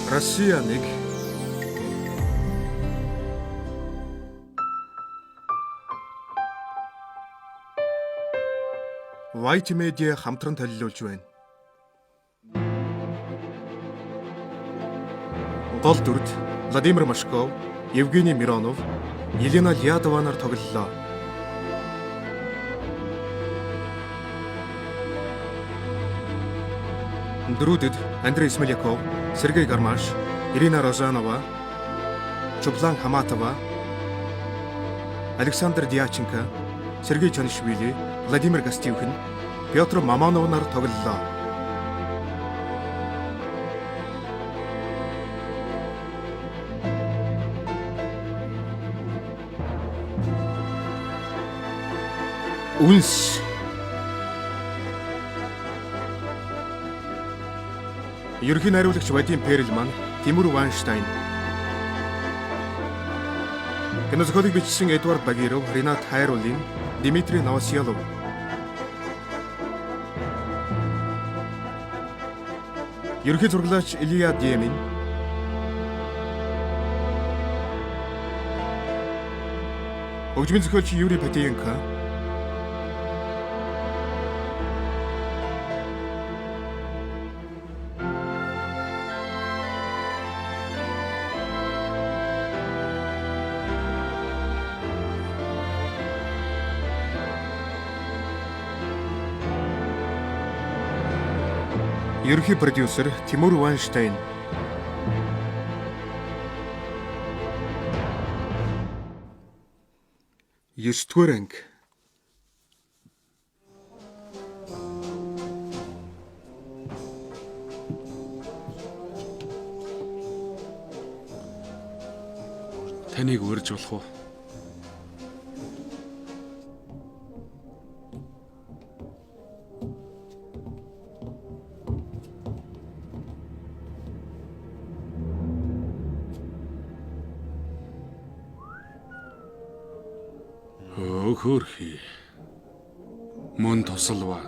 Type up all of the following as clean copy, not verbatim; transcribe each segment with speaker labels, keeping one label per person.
Speaker 1: Россия 1. White Media хамтран төлөвлөж байна. Гол дүрд Владимир Машков, Евгений Миронов, Елена Лядова нар тоглолоо. Дөрүүдэд Андрей Смоляков, Сергей Гармаш, Ирина Розанова, Чублан Хаматова, Александр Дьяченко, Сергей Чонишвили, Владимир Гостивхин, Петр Мамонов нар тоглолоо. Үнс. Ерөнхий найруулагч Вадим Перельман, Тимур Ванштайн. Кинозохиолыг бичсэн Эдвард Багиров, Ренат Хайруллин, Дмитрий Новоселов. Ерөнхий зураглаач Илья Демин. Хөгжмийн зохиолч Юрий Патиенко. Ерөнхий продюсер Тимур Вайнштейн. Есдүгээр анги.
Speaker 2: Таныг урьж болох уу? Хөөхөрхий. Мөн тусалва.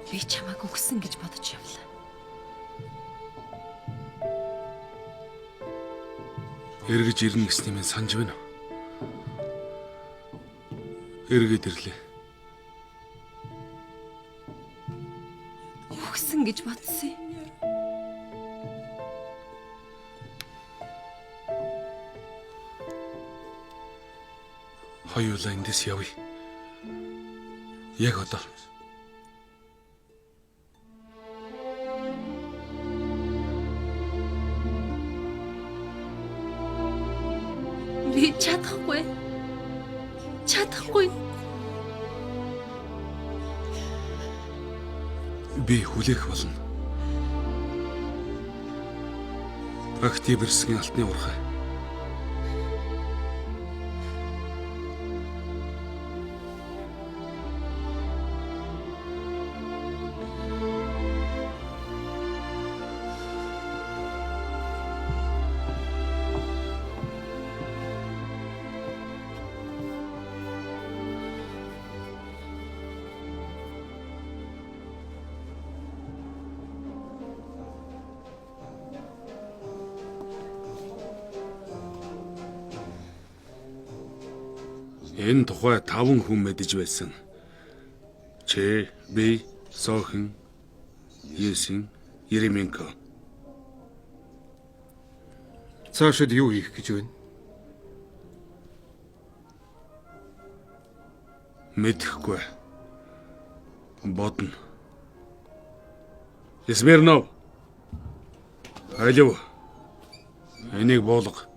Speaker 3: Би чамайг өгсөн гэж бодож явлаа.
Speaker 2: Эргэж ирнэ гэсний минь санаж байна уу? Эргээд ирлээ.
Speaker 3: Өгсөн гэж бодсон юм.
Speaker 2: Хоёулаа эндээс явъя. Яг одоо.
Speaker 3: Би чадахгүй. Чадахгүй.
Speaker 2: Би хүлээх болно. Октябрьскийн алтны уурхай. Энэ тухай 5 хүн мэдэж байсан. Чи, би, Сохин, Есин, Еременко.
Speaker 1: Цаашид юу хийх гэж байна?
Speaker 2: Мэдэхгүй. Бодно. Смирнов. Алив. Энийг буулга.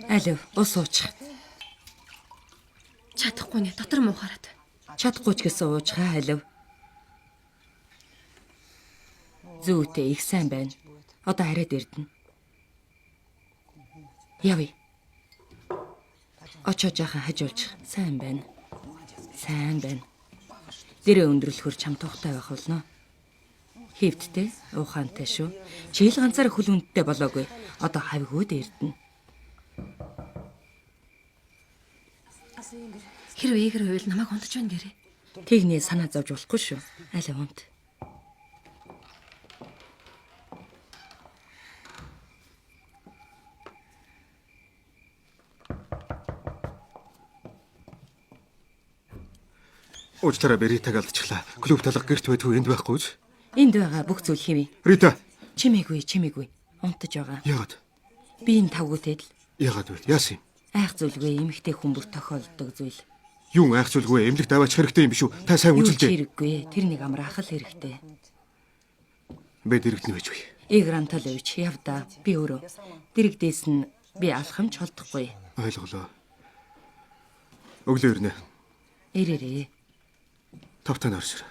Speaker 4: Алив, ус уучих.
Speaker 3: Чадахгүй нэ, дотор муухаараад.
Speaker 4: Чадахгүй ч гэсэн уучхаа алив. Зүйтэй их сайн байна. Одоо хараад эрдэнэ. Явъя. Очоо жаахан хажуулчих. Сайн байна. Сайн байна. Дэрээ өндөрлөхөр чам тухтай байх болно. Хэвдтэй, ухаантай шүү. Чийл ганцаар хөл хүндтэй болоогүй. Одоо хавьгууд эрдэнэ.
Speaker 3: Хэрвээ Игор байвал намайг унтаж байна гэрээ.
Speaker 4: Тэгний санаа зовж болохгүй шүү. Алив унт.
Speaker 1: Уучлаарай би Ритаг алдчихлаа. Клуб талга гэрт байдгүй энд байхгүй ч.
Speaker 4: Энд байгаа бүх зүйл хэвээ.
Speaker 1: Рита.
Speaker 4: Чимээгүй, чимээгүй. Унтаж байгаа.
Speaker 1: Яагаад?
Speaker 4: Би энэ тавгүйтэй л
Speaker 1: Яагаад вэ? Яасан юм?
Speaker 4: айх зүйлгүй эмэгтэй хүмүүр тохиолддог зүйл.
Speaker 1: Юун айх зүйлгүй эмнэлэгт аваачих хэрэгтэй юм биш үү? Та сайн
Speaker 4: Юу ч
Speaker 1: үзэлжээ.
Speaker 4: хэрэггүй. Тэр нэг амраах л хэрэгтэй.
Speaker 1: Би дэрэгдэнэ байж үе.
Speaker 4: Игор Анатольевич явда. Би өөрөө. Дэрэгдээс нь би алхамж холдохгүй.
Speaker 1: Ойлголоо. Өглөө ирнэ.
Speaker 4: Ирээрээ.
Speaker 1: Тавтаа норсор.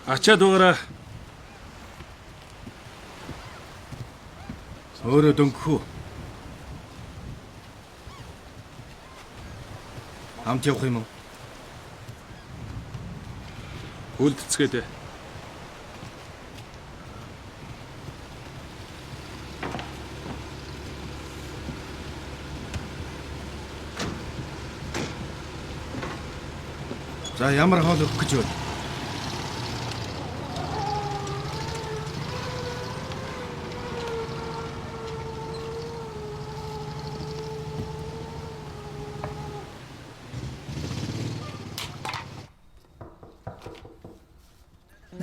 Speaker 2: Ачаад угаараа.
Speaker 5: Өөрөө дөнгөх үү? Хамт явах юм уу?
Speaker 2: Үлдцгээд.
Speaker 5: За ямар хоол өгөх гэж байна?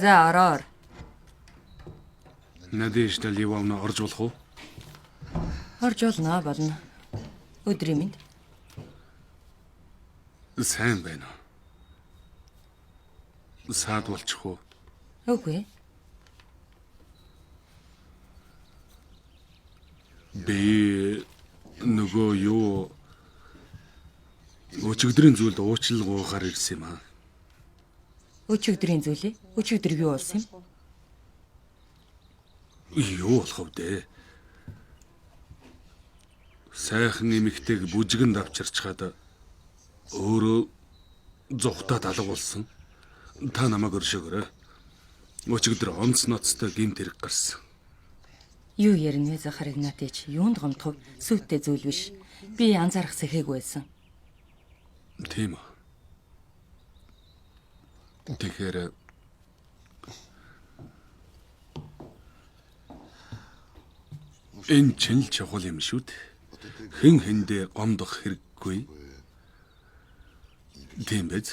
Speaker 4: За ороор.
Speaker 2: Надежда Львовна орж болох уу?
Speaker 4: Орж болно болно. Өдрийн мэнд.
Speaker 2: Сайн байна уу? Саад болчих уу?
Speaker 4: Үгүй.
Speaker 2: Би нөгөө юу өчигдрийн зүйлд уучлал гуйхаар ирсэн юм аа.
Speaker 4: Өчигдрийн зүйлээ. Өчигдөр юу болсон юм?
Speaker 2: Юу болох вэ дээ? Сайхан эмэгтэйг бүжгэнд авчирчхаад өөрөө зугтаад алга болсон. Та намайг өршөөгөөрэй. Өчигдөр онц ноцтой гэмт хэрэг гарсан.
Speaker 4: Юу ярина вэ Захар Игнатьевич? Юунд гомдох вэ? Сүйдтэй зүйл биш. Би анзаарах сэхээгүй байсан.
Speaker 2: Тийм үү. Тэгэхээр энэ чинь л чухал юм шүү дээ. Хэн хэндээ гомдох хэрэггүй. Тийм биз?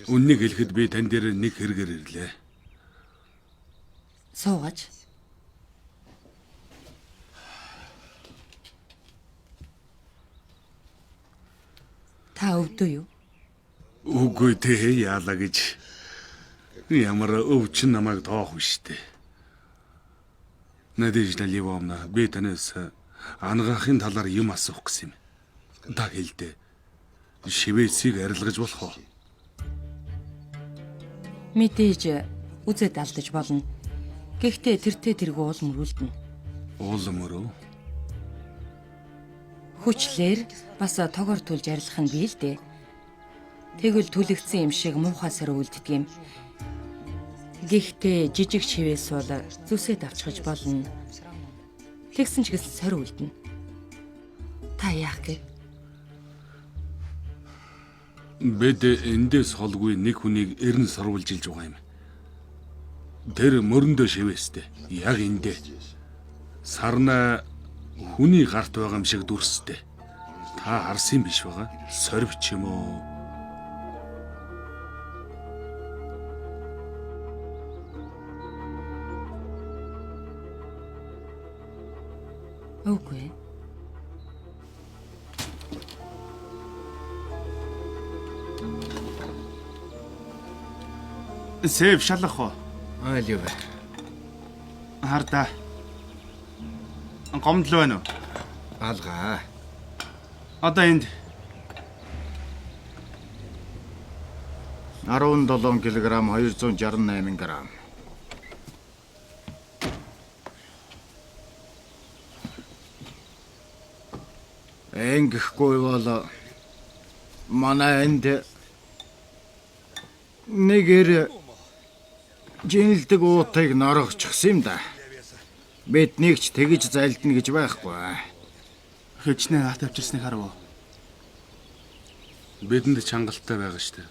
Speaker 2: Үннийг хэлэхэд би тань дээр нэг хэрэгээр ирлээ.
Speaker 4: Суугач. Та өвдөө юу?
Speaker 2: Үгүй дээ яалаа гэж. Ямар өвчин намайг тоох вэ штэ. Надежда Львовна би танаас ангаахын талаар юм асуух гэсэн юм. Та хэлдэ. Швейцийг арилгаж болох уу?
Speaker 4: Мэдээж үзэд алдаж болно. Гэхдээ тэртээ тэргүй уул мөрүүлдэнэ.
Speaker 2: Уул мөрөө.
Speaker 4: Хүчлэр бас тогоор түлж арилгах нь бий л дээ. Тэгвэл түлэгдсэн юм шиг муухай сар үлддэг юм. Гэхдээ жижиг шивээс бол зүсээ давчхаж болно. Тэгсэн ч гэсэн сорь үлдэнэ. Та яах гэ?
Speaker 2: Бид эндээс холгүй нэг хүнийг эрен сорволж илж байгаа юм. Тэр мөрөндөө шивээстэй. Яг эндээ. Сарна хүний гарт байгаа юм шиг дүрстэй. Та харсан биш байгаа. Сорвч юм уу?
Speaker 4: Үгүй.
Speaker 1: Сэв шалах уу?
Speaker 5: Айл юу вэ?
Speaker 1: Хардаа. Гомдол байна уу?
Speaker 5: Алгаа.
Speaker 1: Одоо энд
Speaker 6: 17 кг 268 г. Ингэхгүй бол манай энд нэгэр жинэлдэг уутыг норгочихсон юм да. Биднийг ч тэгж зайлдна гэж байхгүй.
Speaker 1: Хичнээн алт авчирсныг харав уу?
Speaker 2: Бидэнд чангалтай байгаа штэ.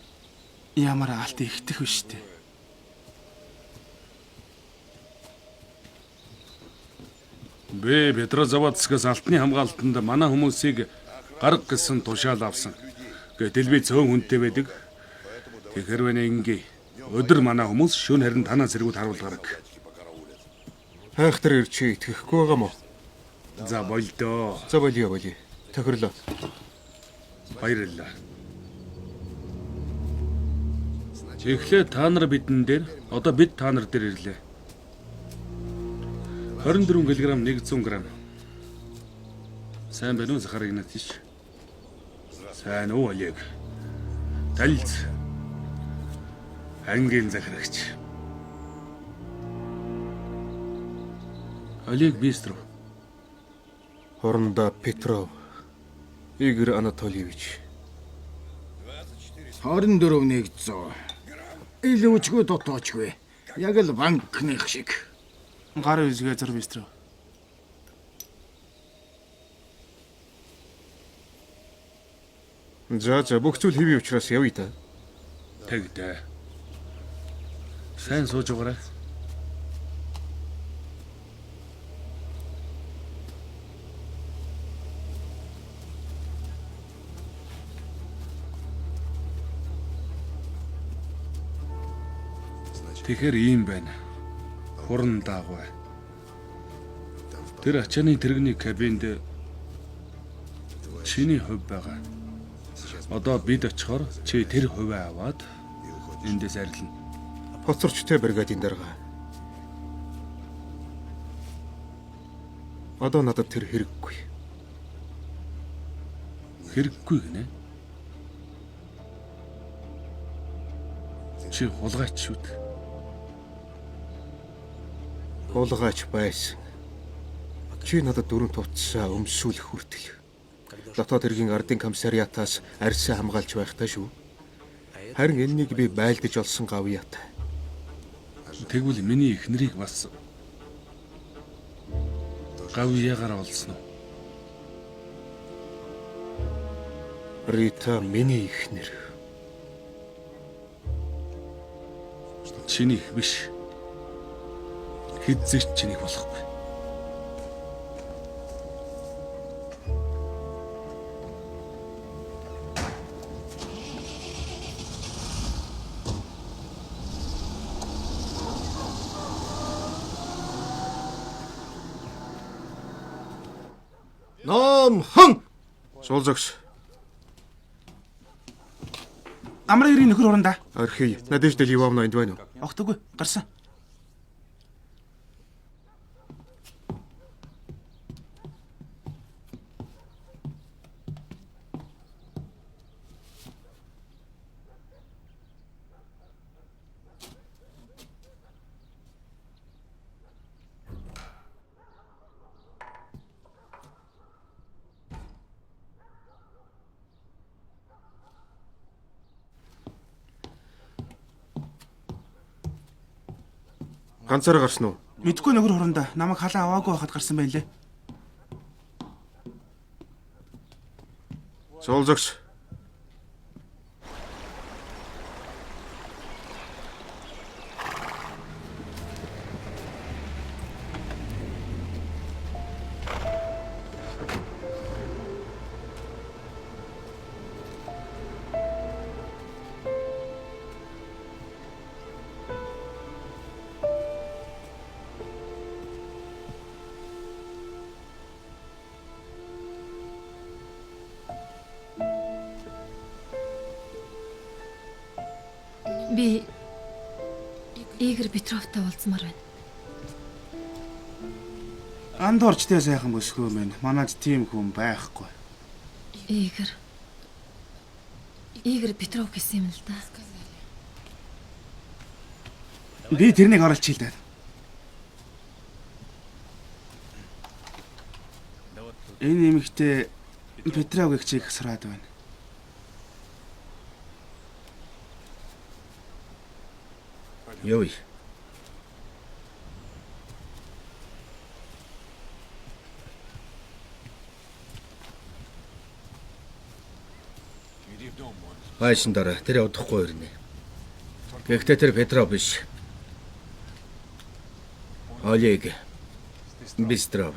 Speaker 1: Ямар алт ихтэх биш штэ.
Speaker 2: Би Петрозаводскоос алтны хамгаалтанд манай хүмүүсийг гарга гэсэн тушаал авсан. Гэтэл би цөөн хүнтэй байдаг. Тэгэхээр байна ингээ. Өдөр манай хүмүүс шөнө харин танаа зэргүүд харуулгараг.
Speaker 1: Хайхтар ир чи итгэхгүй байгаа мó?
Speaker 2: За болдоо.
Speaker 1: За болио болио. Тохирлоо.
Speaker 2: Баярлалаа. Эхлээд та нар бидэн дээр, одоо бид та нар дээр ирлээ. 24 кг 100 г. Сайн байна уу Захар Игнатьевич? Сайн уу Олег? Талц. Ангийн захирагч. Олег Бистров.
Speaker 1: Хорондоо Петров. Игорь Анатольевич.
Speaker 6: 24 100. Илүүчгүй дутуучгүй. Яг л банкных шиг.
Speaker 1: Гар үзгээ зур Бистров. За за бүх зүйл хэвийн учраас явъя та.
Speaker 2: Тэгдэ. Сайн сууж байгаарай. Тэгэхээр ийм байна. Хуран даагвай. Тэр ачааны тэрэгний кабинд чиний хувь байгаа. Одоо бид очихоор чи тэр хувиа аваад эндээс арилна.
Speaker 1: Хоцорчтой бригадын дарга. Одоо надад тэр хэрэггүй.
Speaker 2: Хэрэггүй гинэ. Чи хулгайч шүү дээ.
Speaker 1: Хулгайч байсан. Чи надад дөрөв тутсаа өмсүүлэх хүртэл. Дотоод хэргийн ардын комиссариатаас арьсаа хамгаалж байхдаа шүү. Харин энэнийг би байлдаж олсон гавьяатай.
Speaker 2: Тэгвэл миний эхнэрийг бас гавьяагаар олсон уу?
Speaker 1: Рита миний эхнэр.
Speaker 2: Чинийх биш. Хэзээ ч чинийх болохгүй.
Speaker 6: Номхон.
Speaker 1: Суул зогс.
Speaker 7: Амар ирийн нөхөр хурандаа.
Speaker 1: Орхий. Надежда Львовна энд байна уу?
Speaker 7: Огтгүй гарсан.
Speaker 1: Ганцаараа гарсан уу?
Speaker 7: Мэдгүй нөхөр хуранда намайг халаа аваагүй байхад гарсан байна лээ.
Speaker 1: Суул зогс.
Speaker 3: Би Игорь Петровтай уулзмаар байна.
Speaker 7: Андуурчтай сайхан бүсгүй мэн. Манайд тийм хүн байхгүй.
Speaker 3: Игорь. Игорь Петров гэсэн юм л да.
Speaker 7: Би тэрнийг оруулчих л дээ. Энэ эмэгтэй Петров гэгчийг сураад байна.
Speaker 5: Явъя. Байшин дараа тэр удахгүй ирнэ. Гэхдээ тэр Петро биш. Олег Бистров.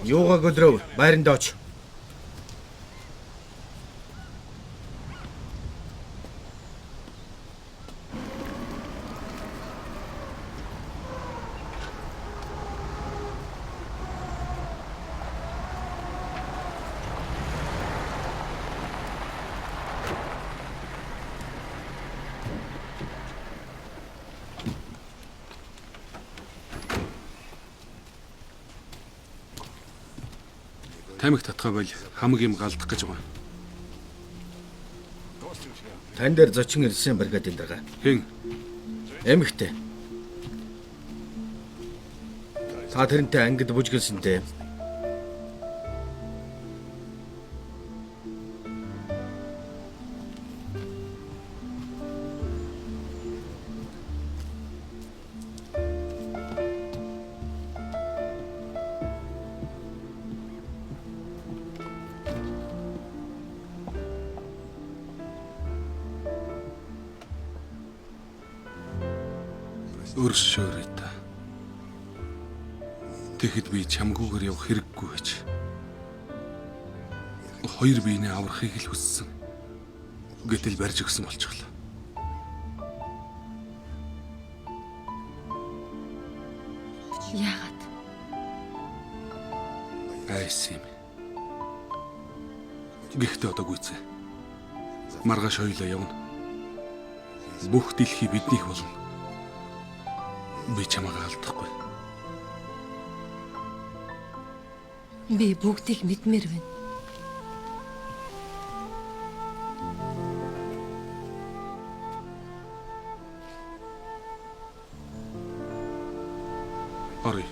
Speaker 5: Юугаа гөлрөв байранд оч.
Speaker 2: Тамхи татгаа бол хамаг юм галдах гэж байгаа.
Speaker 5: Тань дээр зочин ирсэн бригадын дарга.
Speaker 2: Хэн?
Speaker 5: Эмэгтэй. Та тэрнтэй ангид бүжгэлсэн дээ.
Speaker 2: Өршөөрэй та. Тэгэхэд би чамгүйгээр явах хэрэггүй гэж. Хоёр биенээ аврахыг л хүссэн. Гэтэл барьж өгсөн болчихлоо.
Speaker 3: Яагаад?
Speaker 2: Айсан юм. Гэхдээ одоо гүйцээ. Маргааш хоёлаа явна. Бүх дэлхий биднийх болно. Би чамайг алдахгүй.
Speaker 3: Би бүгдийг мэдмээр байна.
Speaker 2: Орё.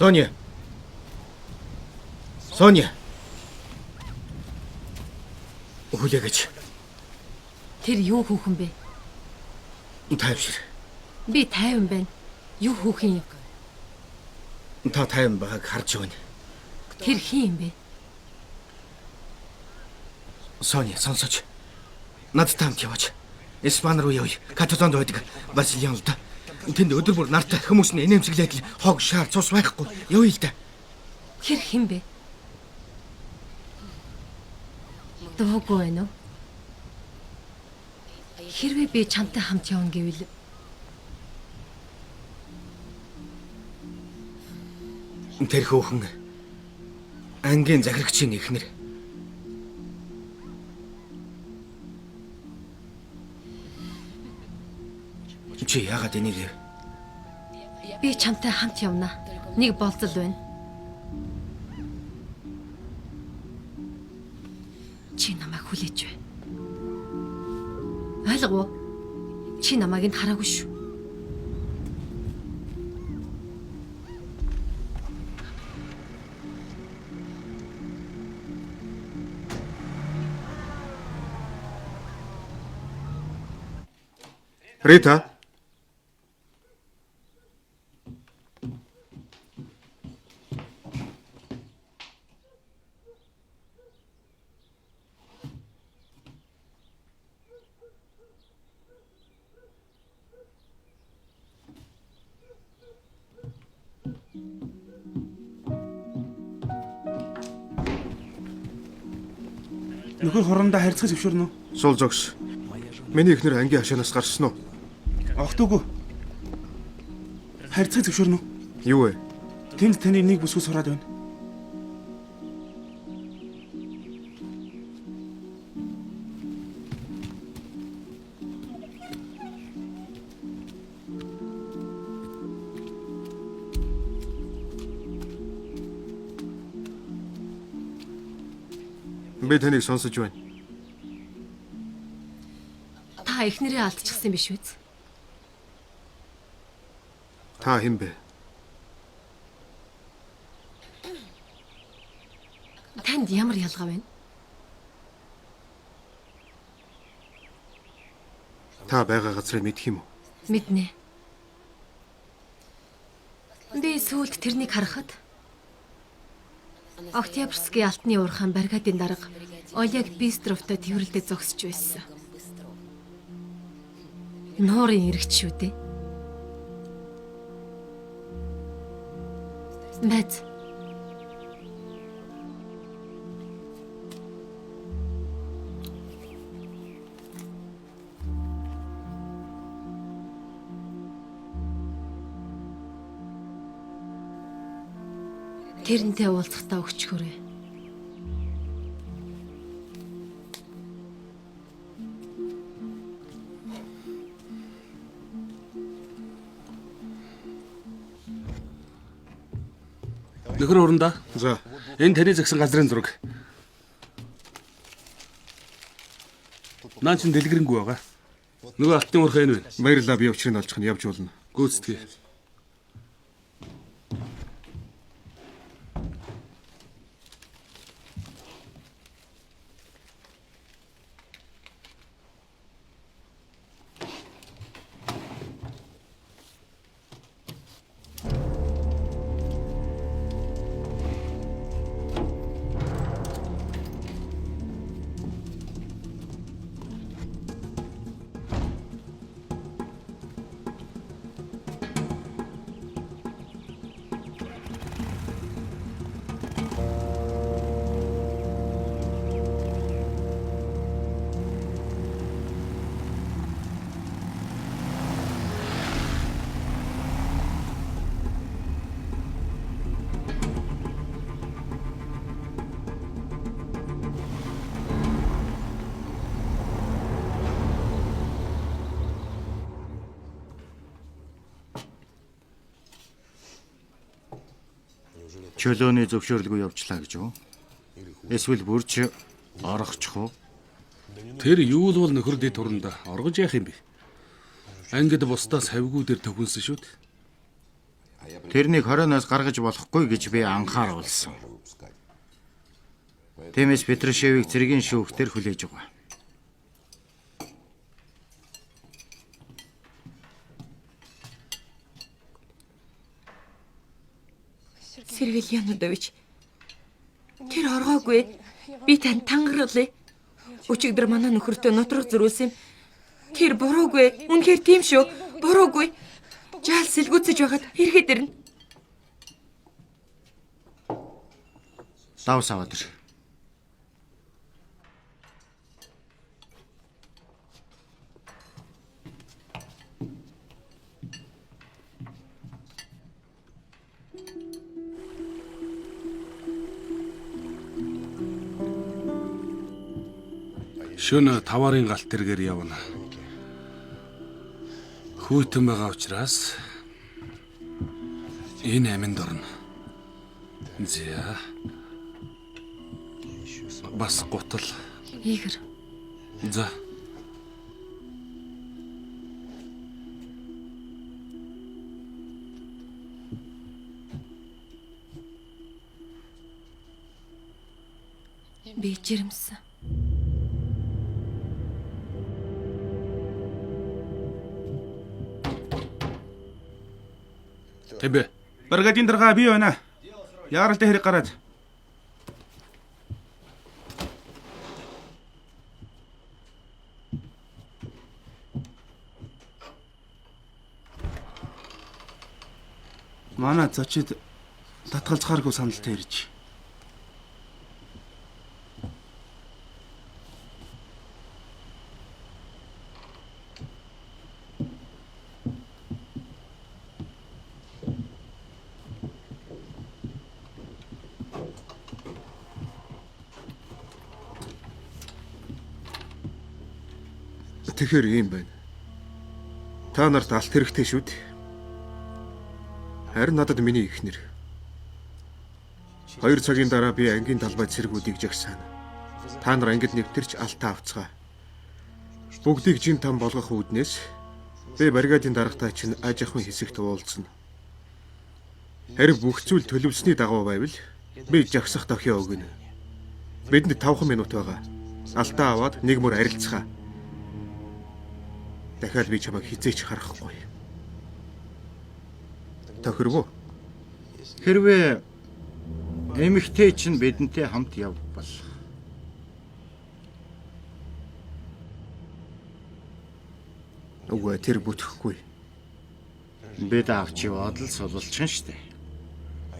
Speaker 5: Соня. Соня. Хүлээгэж.
Speaker 3: Тэр юу хүүхэн бэ?
Speaker 5: Тайвшир.
Speaker 3: Би тайван байна. Юу хүүхэн юм?
Speaker 5: Та тайван байгааг харж байна.
Speaker 3: Тэр хин юм бэ?
Speaker 5: Соня, сонсооч. Надтай хамт яваач. Испани руу явъя. Каталонд байдаг Бразилийн л да. Тэнд өдөр бүр нартай хүмүүс нь инээмсэглээд л хог шаар цус байхгүй. Явъя л да.
Speaker 3: Тэр хин бэ? Дуугүй байна уу? Хэрвээ би чамтай хамт явна гэвэл
Speaker 5: Тэр хөөхөн ангийн захирагчийн эхнэр. Чи яагаад энийг
Speaker 3: Би чамтай хамт явна. Нэг болзол байна. Чи намайг хүлээж бай. Ойлгов уу? Чи намайг энд хараагүй шүү.
Speaker 1: Рита.
Speaker 7: Нөхөр хурандаа харьцах зөвшөөрнө үү?
Speaker 1: Сул зогс. Миний эхнэр ангийн хашаанаас гарсан уу?
Speaker 7: Огтоогүй. Харьцах зөвшөөрнө үү?
Speaker 1: Юу вэ?
Speaker 7: Тэнд таны нэг бүсгүй сураад байна.
Speaker 1: Би таныг сонсож байна.
Speaker 3: Та эхнэрээ алдчихсан биш үү?
Speaker 1: Та хэн бэ?
Speaker 3: Танд ямар ялгаа байна?
Speaker 1: Та байгаа газрыг мэдэх юм уу?
Speaker 3: Мэднэ. Би сүүлд тэрнийг харахад Октябрьский алтны уурхаан бригадын дарга Олег Бистровтой тэрвэрлдээ зогсож байсан. Нуурын эргч шүү дээ. Байц. Тэрнтэй уулзахдаа өгчхөрөө.
Speaker 2: Нөхөр хурандаа.
Speaker 1: За.
Speaker 2: Энэ таны загсан газрын зураг. Наа чин дэлгэрэнгүй байгаа. Нөгөө алтны уурхай энэ байна.
Speaker 1: Баярлалаа, би учрыг олчих нь явж болно.
Speaker 2: Гүйцэтгэе.
Speaker 6: Чөлөөний зөвшөөрлгүй явчлаа гэж үү? Эсвэл бүрч орохчих уу?
Speaker 2: Тэр юу л бол нөхөр дэд хуранда оргож яах юм бэ? Ангид бусдаас хавьгүй дээр төвхөнсөн шүү дээ.
Speaker 6: Тэрнийг хорионоос гаргаж болохгүй гэж би анхааруулсан. Тиймээс Петрушевийг цэргийн шүүхтэр хүлээж байгаа.
Speaker 4: Сергей Леонидович. Тэр оргоогүй. Би танд тангарлаа. Өчигдөр манай нөхөртөө нутрах зөрүүлсэн юм. Тэр буруугүй. Үнэхээр тийм шүү. Буруугүй. Жаал сэлгүүцэж байхад ирэхэд ирнэ.
Speaker 6: Лавс аваад ир.
Speaker 2: Шөнө таварын галт тэргээр явна. Хүйтэн байгаа учраас Энэ аминд орно. За. Бас гутал.
Speaker 3: Игэр.
Speaker 2: За.
Speaker 3: Би жирэмсэн.
Speaker 2: Тэбэ.
Speaker 7: Бригадын дарга би байна. Яаралтай хэрэг гараад. Манай зочид татгалзахааргүй саналтай ирж.
Speaker 1: Тэгэхээр ийм байна. Та нарт алт хэрэгтэй шүү дээ. Харин надад миний эхнэр. 2 цагийн дараа би ангийн талбай цэргүүдийг жагсаана. Та нар ангид нэвтэрч алтаа авцгаа. Бүгдийг жин там болгох үүднээс би бригадын даргатай чинь аж ахуйн хэсэгт уулзна. Харин бүх зүйл төлөвлөсний дагуу байвал би жагсах дохио өгнө. Бидэнд 5 минут байгаа. Алтаа аваад нэг мөр арилцгаа. Дахиад би чамайг хизээч харахгүй. Тохиров уу?
Speaker 6: Хэрвээ эмэгтэй чинь бидэнтэй хамт явбал
Speaker 1: Үгүй тэр бүтэхгүй.
Speaker 6: Бид авч яваад л сулалчихна штэ.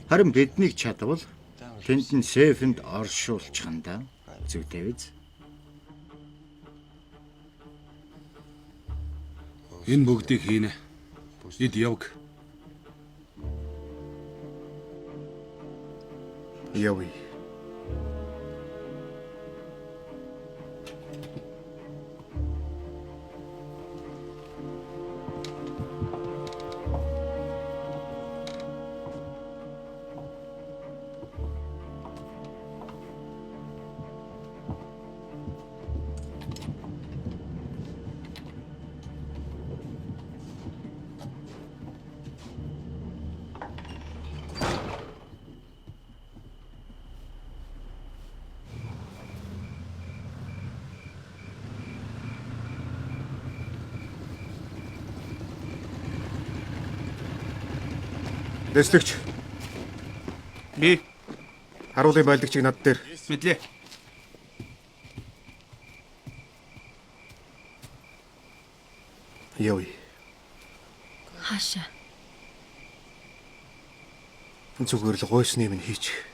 Speaker 6: Харин биднийг чадвал тэнд нь сейфэнд оршуулчихна да. Зүйтэй биз?
Speaker 2: Энэ бүгдийг хийнэ. Эд явг.
Speaker 1: Явъя. Дэслэгч.
Speaker 7: Би.
Speaker 1: Харуулын байлдагчийг над дээр.
Speaker 7: Мэдлээ.
Speaker 1: Явъя.
Speaker 3: Хаашаа?
Speaker 1: Зүгээр л гойсны юм хийчих.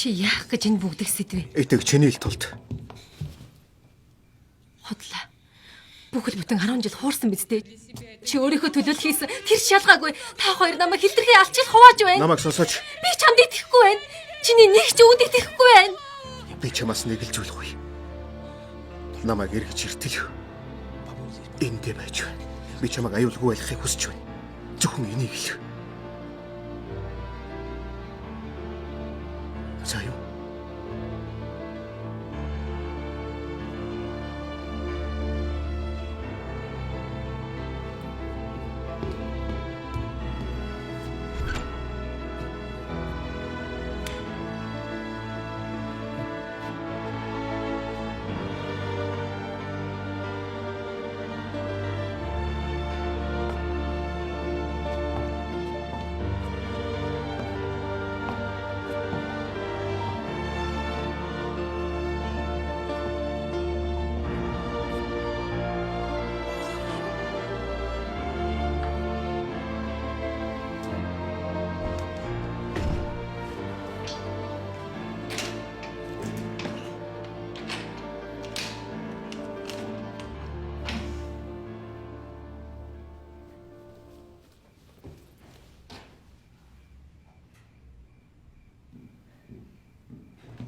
Speaker 3: Чи яах гэж энэ бүгдийг сэдвэ?
Speaker 1: Итэг чиний л тулд.
Speaker 3: Худлаа. Бүхэл бүтэн 10 жил хуурсан биз дээ. Чи өөрийнхөө төлөөлөл хийсэн тэр шалгаагүй. Та хоёр намайг хилтерхий алчил хувааж байна.
Speaker 1: Намайг сонсооч.
Speaker 3: Би чамд итгэхгүй байна. Чиний нэг ч үгэнд итгэхгүй байна.
Speaker 1: Би чамаас нэг л зүйл гоё. Намайг эргэж иртэл. Эндээ байж байна. Би чамайг аюулгүй байлгахыг хүсэж байна. Зөвхөн энийг л. За юу?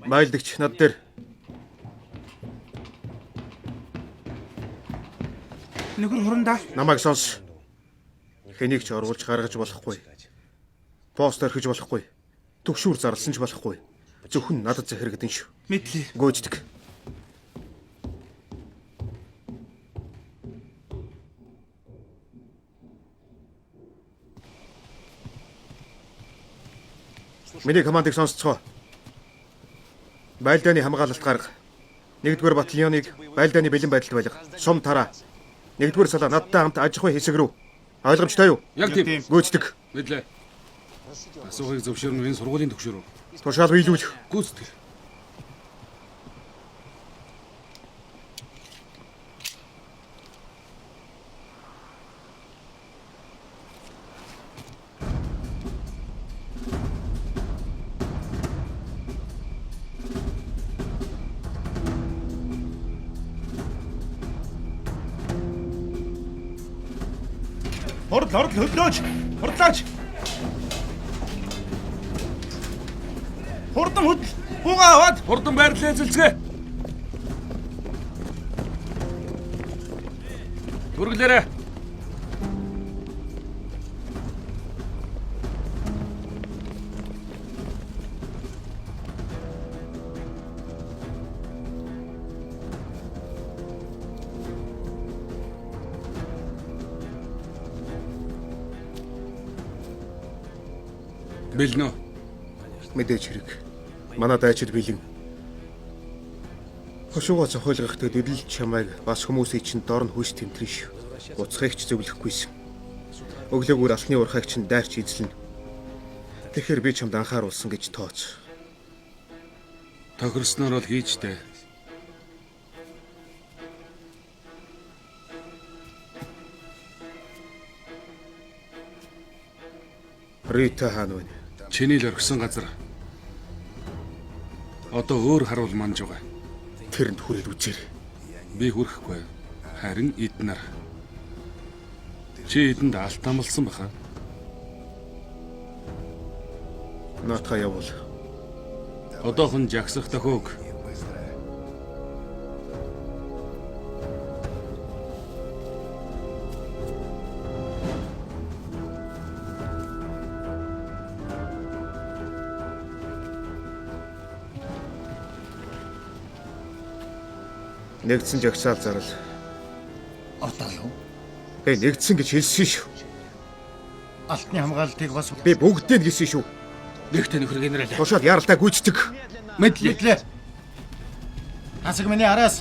Speaker 1: Байлдагч над дээр.
Speaker 7: Нөхөр хурандаа.
Speaker 1: Намайг сонс. Хэнийг ч оруулж гаргаж болохгүй. Пост орхиж болохгүй. Түгшүүр зарласан ч болохгүй. Зөвхөн надад захирагдана шүү.
Speaker 7: Мэдлээ.
Speaker 1: Гүйцэтгэх. Миний командыг сонсцгоо. Байлдааны хамгаалалт гарга. Нэгдүгээр батальоныг байлдааны бэлэн байдалд байлга. Сум тараа. Нэгдүгээр салаа надтай хамт аж ахуйн хэсэг рүү. Ойлгомжтой юу?
Speaker 2: Яг тийм.
Speaker 1: Гүйцэтгэх.
Speaker 2: Мэдлээ. Асуухыг зөвшөөрнө энэ сургуулийн төгшөөрөө.
Speaker 1: Тушаал биелүүлэх.
Speaker 2: Гүйцэтгэх.
Speaker 7: Хурдл хурдл хөдлөөч. Хурдлаач. Хурдан хөдөл. Буугаа аваад.
Speaker 2: Хурдан байрлалаа эзэлцгээ. Түргэлээрэй. Бэлнэ.
Speaker 1: Мэдээж хэрэг. Манай дайчид бэлэн. Хошууга цохиулгахдаа дэдэл чамайг бас хүмүүсийн чинь дор нь хүч тэмтрэн шүү. Уцхыг ч зөвлөхгүйсэн. Өглөөгөр алтны урхайг чинь дайрч эзлэнэ. Тэгэхээр би чамд анхааруулсан гэж тооц.
Speaker 2: Тохирсноор бол хийж дээ.
Speaker 1: Рита хаана вэ?
Speaker 2: Чиний л орхисон газар. Одоо өөр харуул манж байгаа.
Speaker 1: Тэрэнд хүрээд үзээрэй.
Speaker 2: Би хүрэхгүй. Харин эд нар. Чи эдэнд алтаамлсан баха.
Speaker 1: Наатаа явуул.
Speaker 2: Одоохон жагсах тохиог.
Speaker 1: Нэгдсэн жагсаал зарал.
Speaker 6: Одоо юу?
Speaker 1: Би нэгдсэн гэж хэлсэн шүү.
Speaker 6: Алтны хамгаалалтыг бас
Speaker 1: Би бүгдийг нь хэлсэн шүү.
Speaker 5: Нэгтэй нөхөр генерал.
Speaker 1: Тушаал яралтай гүйцэтгэх.
Speaker 5: Мэдлээ.
Speaker 6: Мэдлээ. Хасаг миний араас.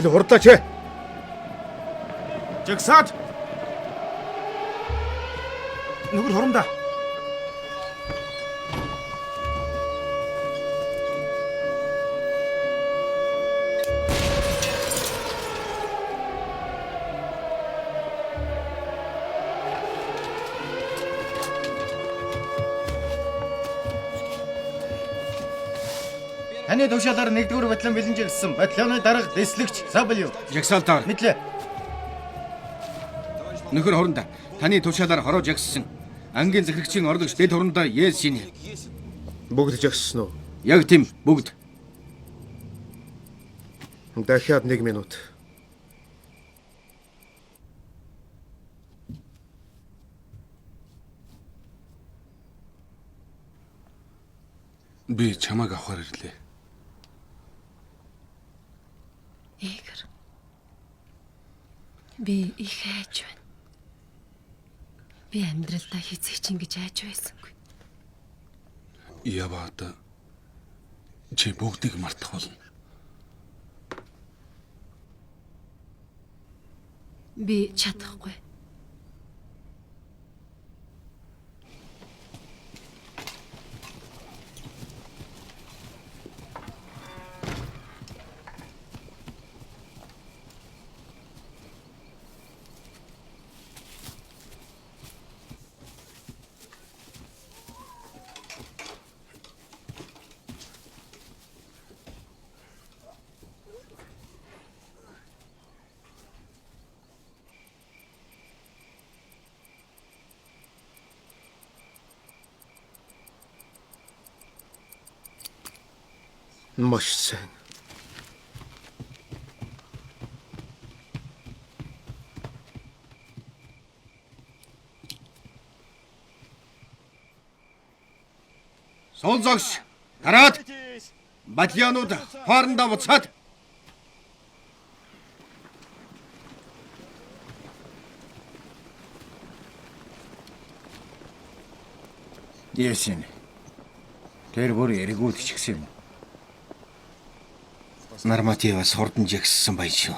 Speaker 1: Аль хурдлаач ээ.
Speaker 7: Жагсаад. Нөхөр хурандаа.
Speaker 6: Таны тушаалаар 1-р батальон бэлэн жигссэн. Батальоны дарга дэслэгч Саблев.
Speaker 5: Жагсаалтаар.
Speaker 6: Мэдлээ.
Speaker 5: Нөхөр хуранда. Таны тушаалаар хороо жагссан. Ангийн захирагчийн орлогч дэд хуранда Елсин.
Speaker 1: Бүгд жагссан уу?
Speaker 5: Яг тийм бүгд.
Speaker 1: Дахиад 1 минут.
Speaker 2: Би чамайг авахар ирлээ.
Speaker 3: Игор. Би их айж байна. Би амьдралдаа хэзээ ч ингэж айж байсангүй.
Speaker 2: Яваад чи бүгдийг мартах болно.
Speaker 3: Би чадахгүй.
Speaker 1: Маш сайн.
Speaker 5: Сул зогс. Дараад батальонууд хоорондоо буцаад
Speaker 6: Ясэн. Тэр бүр эргүүлчихсэн юм.
Speaker 5: Нормативаас хурдан жагссан баян шүү.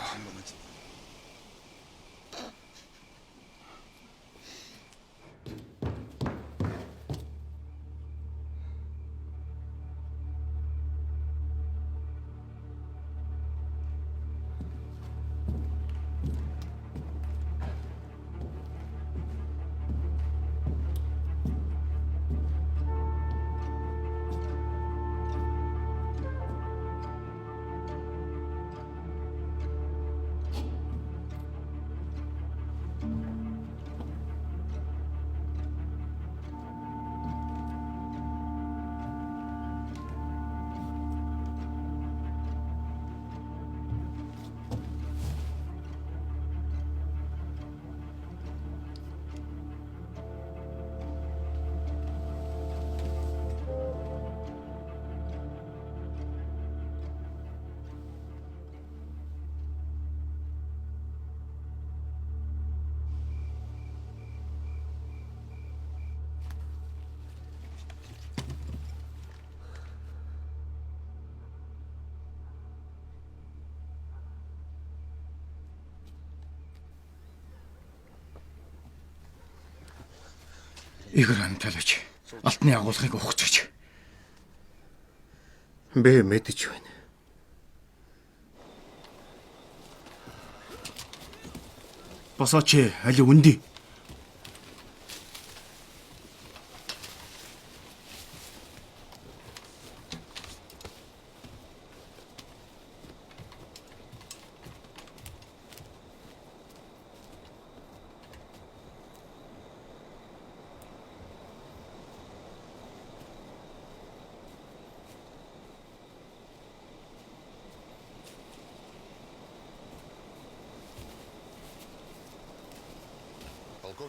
Speaker 6: Игорь Анатольевич, алтны агуулгыг ухаж.
Speaker 1: Би мэдэж байна.
Speaker 7: Босооч али үнди.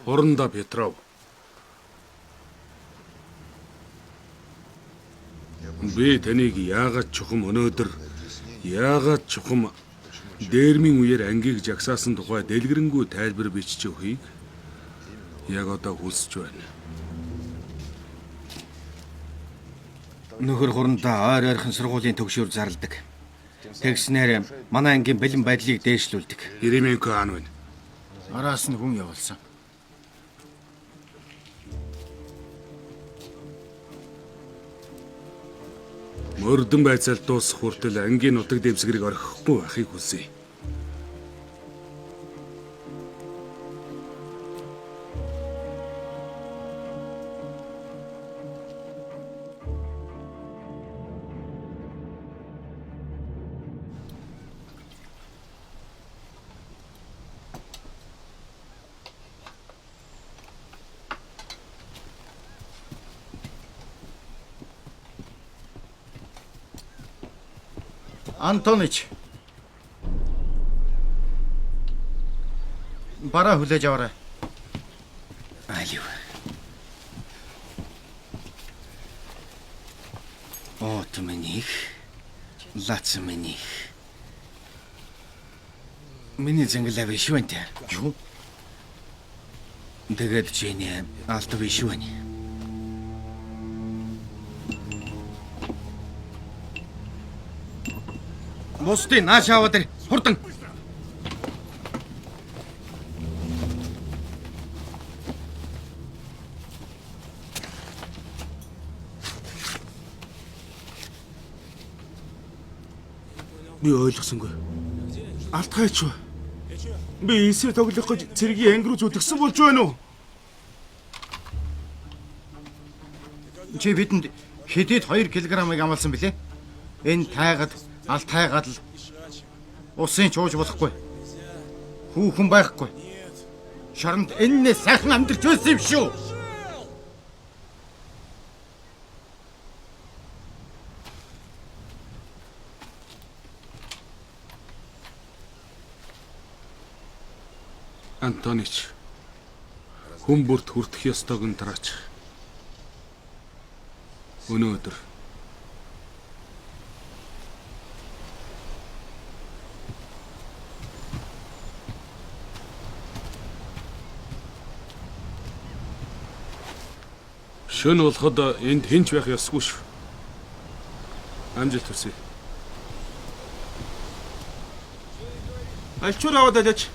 Speaker 2: Хуранда Петров. Би таныг яагаад чухам өнөөдөр яагаад чухам дээрмийн үеэр ангийг жагсаасан тухай дэлгэрэнгүй тайлбар бичиж өгөхийг яг одоо хүсэж байна.
Speaker 5: Нөхөр хурандаа ойр ойрхон сургуулийн төгшөөр зарладаг. Тэгснээр манай ангийн бэлэн байдлыг дээшлүүлдэг.
Speaker 2: Еременко аан байна.
Speaker 6: Араас нь хүн явуулсан.
Speaker 2: Мөрдөн байцаал дуусах хүртэл ангийн нутаг дэвсгэрийг орхихгүй байхыг хүсье.
Speaker 6: Антонич. Бараа хүлээж аваарай.
Speaker 5: Алив. От минийх. Лац минийх. Миний зингэлээ биш үү те?
Speaker 6: Юу?
Speaker 5: Тэгээд чиний алт биш байна. Бусдын нааш аваад ир. Хурдан.
Speaker 7: Би ойлгосонгүй. Алт хайч вэ? Би эсрэг тоглох гэж цэргийн анги руу зүтгэсэн болж байна уу?
Speaker 6: Чи бидэнд хэдийд 2 кг-ыг амласан бilé? Энэ тайгад алт хайгаад л усын чууж болохгүй. Хүүхэн байхгүй. Шоронд эннээ сайхан амьдарч байсан юм шүү.
Speaker 2: Антонич. Хүн бүрт хүртэх ёстойг нь тараач. Өнөөдөр шөнө болоход энд хэн ч байх ёсгүй шүү. Амжилт хүсье.
Speaker 7: Альчуур аваад алаач.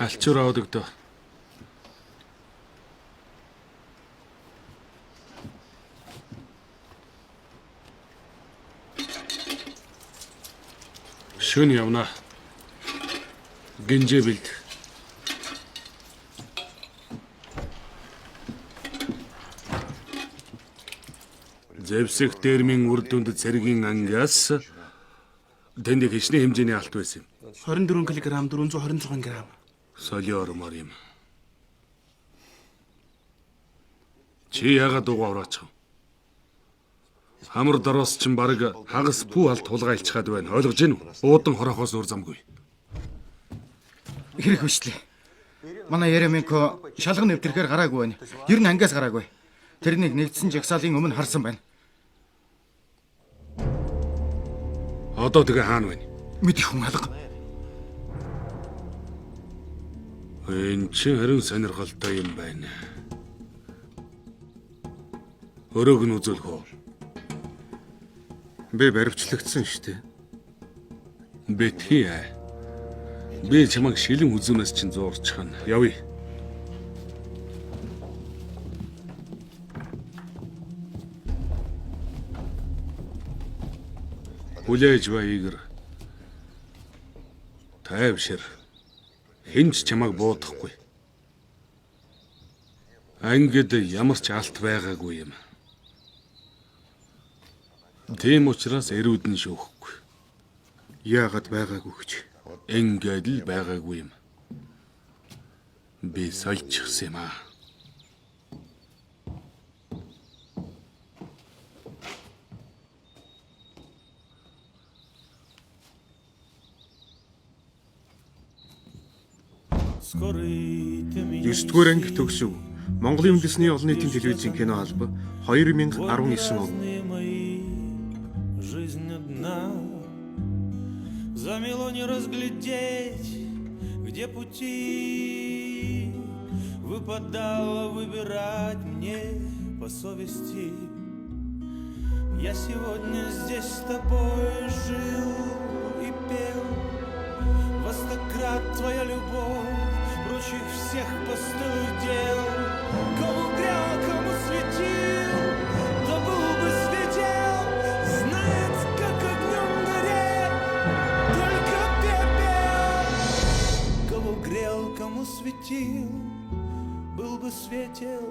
Speaker 2: Альчуур аваад өгдөө. Шөнө явна. Гинжээ бэлд. Зевсэх дэрмийн үр дүнд цэргийн ангиас тэнд хичнээн хэмжээний алт байсан юм.
Speaker 7: 24 кг 426 г.
Speaker 2: Солиормоор юм. Чи яагаад дуугаа ураачих вэ? Хамар дороос чинь баг хагас пүү алт хулгайлчхаад байна. Ойлгож гин үү? Буудан хорохоос өөр замгүй.
Speaker 5: Хэрэг хүчлээ.
Speaker 6: Манай Еременко шалган нэвтрэхээр гараагүй байна. Ер нь ангиас гараагүй. Тэрнийг нэгдсэн жагсаалын өмнө харсан байна.
Speaker 2: Одоо тэгээ хаана байна?
Speaker 5: Мэдэх хүн алга.
Speaker 2: Энэ чинь харин сонирхолтой юм байна. Өрөөг нь үзүүлэх үү?
Speaker 1: Би баривчлагдсан шүү дээ.
Speaker 2: Бэтхий аа. Би чамайг шилэн хүзүүнээс чинь зуурчихна. Явъя. Хүлээж бай Игор. Тайвшир. Хэн ч чамайг буудахгүй. Ангид ямар ч алт байгаагүй юм. Тийм учраас эрүүд нь шүүхгүй.
Speaker 1: Яагаад байгаагүй гэж.
Speaker 2: Ингээд л байгаагүй юм. Би сольчихсан юм аа.
Speaker 1: Есдүгээр анги төгсөв. Монголын үндэсний олон нийтийн телевизийн кино алба 2019 он.
Speaker 8: Жизнь одна, замело не разглядеть, где пути выпадало выбирать мне по совести. Я сегодня здесь с тобой жил и пел, во сто крат твоя любовь прочих всех постылых дел. Кому грел, кому светил, да был бы светел, знает, как огнем гореть только пепел. Кого грел, кому светил, был бы светел,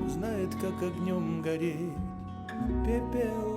Speaker 8: знает, как огнем гореть пепел.